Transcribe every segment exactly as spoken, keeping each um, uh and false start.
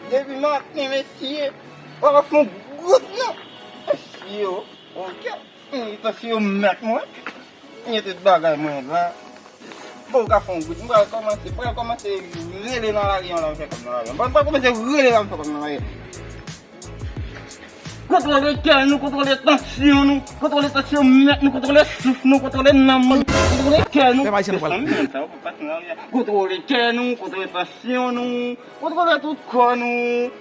Depi maten, mesye, w ap fè yon gout non. Mesye, oke. Tansyon mèt mwen. Mete tout bagay mwen la. Bon, w ka fè yon gout. Mwen pral kòmanse, mwen pral kòmanse rele nan lari an la, m fè kòb nan lari an. Mwen pral kòmanse rele la, m fè kòb nan lari an. Kontwole kè nou, kontwole tansyon nou, kontwole tansyon mèt nou, kontwole souf nou, kontwole nanm nou, kontwole kè nou. Fè Ayisyen nou pral. Kontwole kè nou, kontwole tansyon nou, kontwole tout kò nou.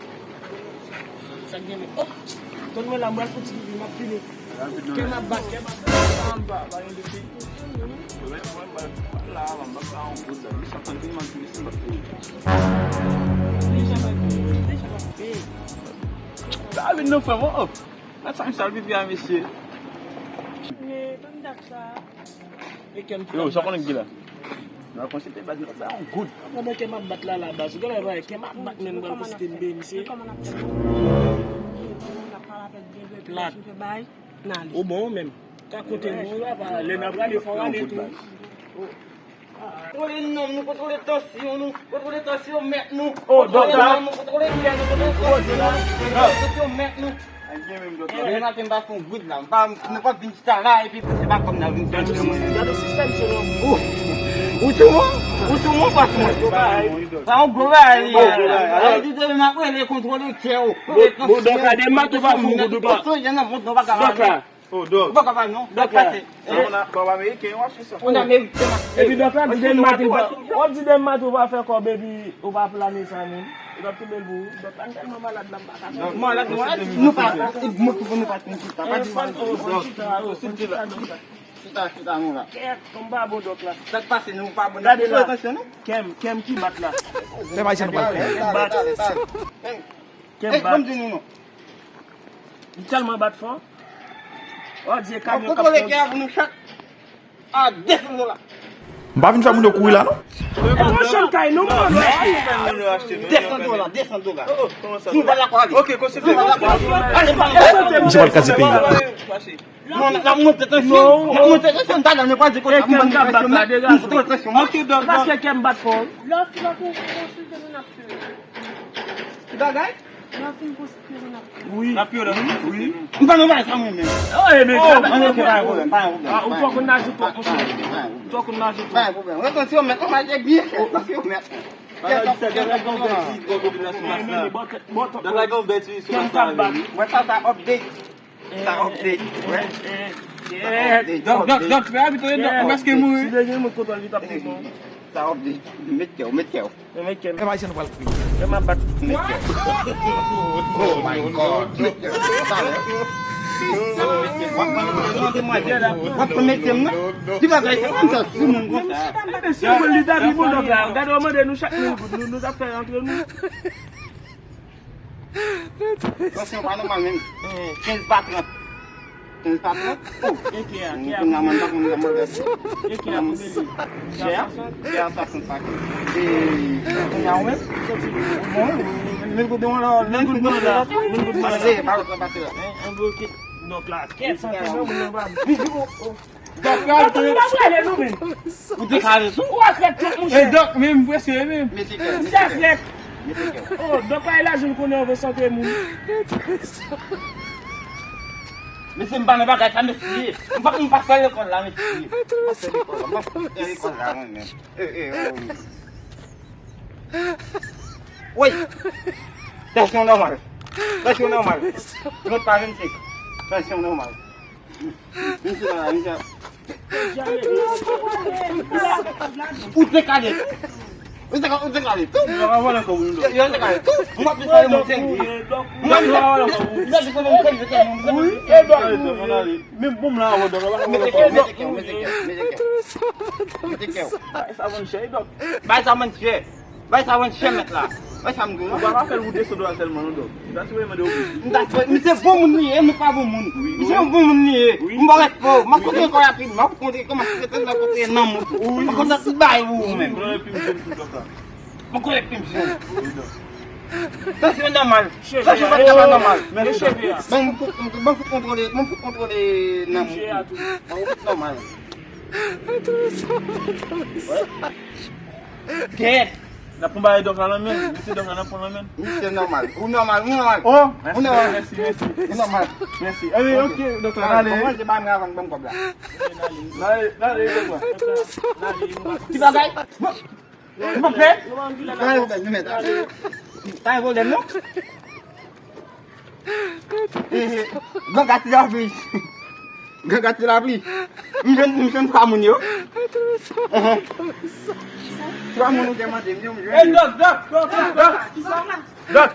Sa k gen men? Oh! Konn mwen la, mwen fout pipi, m ap vini. Kè m ap bat, kè m ap bat. Sa m pa, pa gen de fi. Mwen, mwen, mwen, mwen la, mwen pa yon gout la. Li sa tann pi mal fini, se m ap fini. Deja pa, deja pa. Sa vin nan fè mwen, oh. Gad sa misye al pipi a, mesye. Men, ban dat sa. E kè m Yo, sa konnen ki la? Nan konsepte baz, nou pa yon goud. Pandan kè m ap bat la, la baz. Ou genlè wè, kè m ap bat, men m pral konsepte m beni, se. Plat. Ou bon, ou menm. Ka kote nou, la, pa, lè n ap rale, fò w rale tou. Kontwole nanm nou, kontwole tansyon nou, kontwole tansyon mèt nou. Oh, kontwole nanm nou, kontwole kè nou, kontwole tansyon nou, kontwole tansyon mèt nou. Depi maten m pa fè yon goud la, m pa, nou pa vin chita la, epi se pa kòm nan vin fè. Gade sistèm se non. Ou tou mwen, ou tou mwen pas mwen. Pa yon gwo bagay li ye. Li di depi m ap rele kontwole kè w. Bon, bon, donk la, depi maten ou pa fè yon goud, ou pa. Donk la. Oh, dòk. Ou pa ka pa non. Dòk la. Pase. Sa moun a, bon, ameriken yo achte sa. Moun ameriken. Epi dòk la, di demen maten, w ap di demen maten ou pa fè kòb epi ou pa plane sa menm. Ou t ap kenbe l pou ou. Dòk la, m tèlman malad la, m pa ka fè. Malad, malad, nou pa, nou pa, nou pa, nou pa di malad. Chita, chita, chita, non la. Kèt, kòm pa bon dòk la. Sa k pase, nou pa bon. Gade la. Kè m, kè m ki bat la. Fè pa jan nou pral kè. Kè m bat. Kè m bat. Li tèlman bat fò. Oh, Dye, kamyon k ap kontwole kè a pou nou chak a de san dola. M pa vin fè moun yo kouri la, non. E mwen chanm kay nou, mwen. De san dola, de san dola. Si nou pa dakò, ale. Si nou pa dakò, ale. Misye pral kraze peyi a. Non, n ap monte tansyon, n ap monte tansyon, talè nou pral di konsa, m ban nou tansyon, men m fout tansyon. Paske kè m bat fò. Lòs, lòs, nou konsilte nou n ap fè. Ki bagay? Lè w fin konstwi, w ap. Wi. N ap peye w lè w fin konstwi. Wi. M pa nan bagay sa mwen menm. Oh, e men. Oh, pa gen pwoblèm, pa gen pwoblèm. Ah, ou twò konn naje twòp, monchè. Ou twò konn naje twòp. Pa gen pwoblèm. Retansiyon mèt, mwen mache byen. Retansiyon mèt. Bagay sa, bagay sa, bagay sa. Mwen sa, sa update. Wè. Dòk, dòk, dòk, fè abitye, dòk, ou prèske mouri. Si te gen moun kontwòl li t ap pran. Sa update. Met kè w, met kè w. Mwen met kè m. E pa ijan nou pral kriye. Kè m ap bat. Met kè w. Oh my God. Met kè w. Talè. W ap pran met kè m nan? Ki bagay sa? Kòmsa sou moun konsa. Mesye, mwen li ta pi bon dòk la. Gade w mande nou chak mil goud. Nou, nou t ap fè antre nou. Tansyon pa nòmal menm. Kenz pa trant. Kenz pa trant. Oh. E kè a, kè a. Kounye a mwen pa konn nan mwen vèsi. E kè a pou mil. Chè a? Chè a swasant pa kenz. E kounye a ou menm? Soti. Bon, mil goud mwen la, mil goud mwen la. Mil goud mwen la. Pase, pa lòt la, pase la. Yon gwo kit. Donk la, kèt santi nan moun nan pa. Vin, vin, oh, oh. Dòk la, dòk la, prale nou menm. Ou dekale tou. Ou akrèt tout, monchè. E dòk menm, prese menm. Mete kè w, mete kè w. Mete kè w. Oh, dòk la, e lajan m konnen w vle sante moun. Mesye, m pa nan bagay sa, mesye. M pa, m pa fè lekòl la, mesye. M pa fè lekòl la, m pa fè lekòl la, mwen menm. E, e, oh. Woy! Tansyon nòmal. Tansyon nòmal. Trant pa vennsenk. Tansyon nòmal. Misye la, misye. Ou te kale. Ou te ka-, ou te kale tou. Yo te kale tou. Mwen ap fè yon monte. Mwen ap fè yon monte. Wi, e dòk. Men bon, m la avè w, dòk. Mete kè w, mete kè w, mete kè w, mete kè w. Mete kè w. Sa vann chè, dòk. Bay sa vann chè. Bay sa vann chè mèt la. Bay sa m di w. Ou pa ka fè l ou de san dola sèlman, non, dòk. Misye bon moun li ye, nou pa bon moun. Misye yon bon moun li ye. M ba w respè w. M ap kontre kò rapid. M ap kontre kòman se te nan kontre nan moun. M ap kontre ti bay ou menm. M konnen pim jèn tou, dòk la. M konnen pim jèn. Tansyon nòmal. Tansyon pa t ka pa nòmal. Ban m fout, ban m fout kontwole, ban m fout kontwole nan moun. Ban m fout nòmal. Kèt. N ap pran bagay dòk la nan men l. Mete dòk la, n ap pran nan men l. Misye nòmal. Ou nòmal, ou nòmal. Oh, ou nòmal. Mèsi, mèsi. Ou nòmal. Mèsi. Eh, ok, dòk la, ale. Mwen, se pa mwen avan, ban m kòb la. N ale, n ale, dòk la. Ti bagay. Bon. Ou pa pè? Pa gen pwoblèm, nou mèt. Pa gen pwoblèm, non? Ganga ti lapli. Ganga ti lapli. M jwenn, m jwenn twa moun yo. Twa moun ou te mande m yo, m jwenn yo. Dòk, dòk, dòk, dòk. Dòk,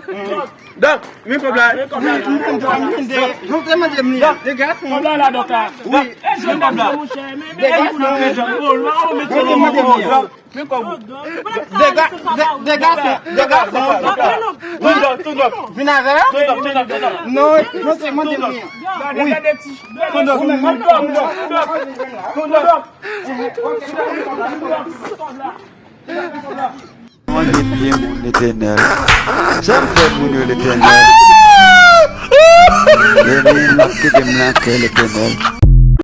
dòk, men kòb la. M jwenn twa, m jwenn de. Yo te mande m li. Dòk. De gason. Kòb la la, dòk la. Wi. E jwenn kòb la. De gason. Yo te mande m li. Men kòb ou. Dega, de, dega, dega. Tou dòk, tou dòk. Vin avè? Tou dòk, tou dòk, tou dòk. Non, non, se mande m li. Wi. Tou dòk, tou dòk, tou dòk. Tou dòk. Mwen gen byen moun, Letènèl. Sa m fè moun yo, Letènèl? Epi m ap kite m lakè, Letènèl.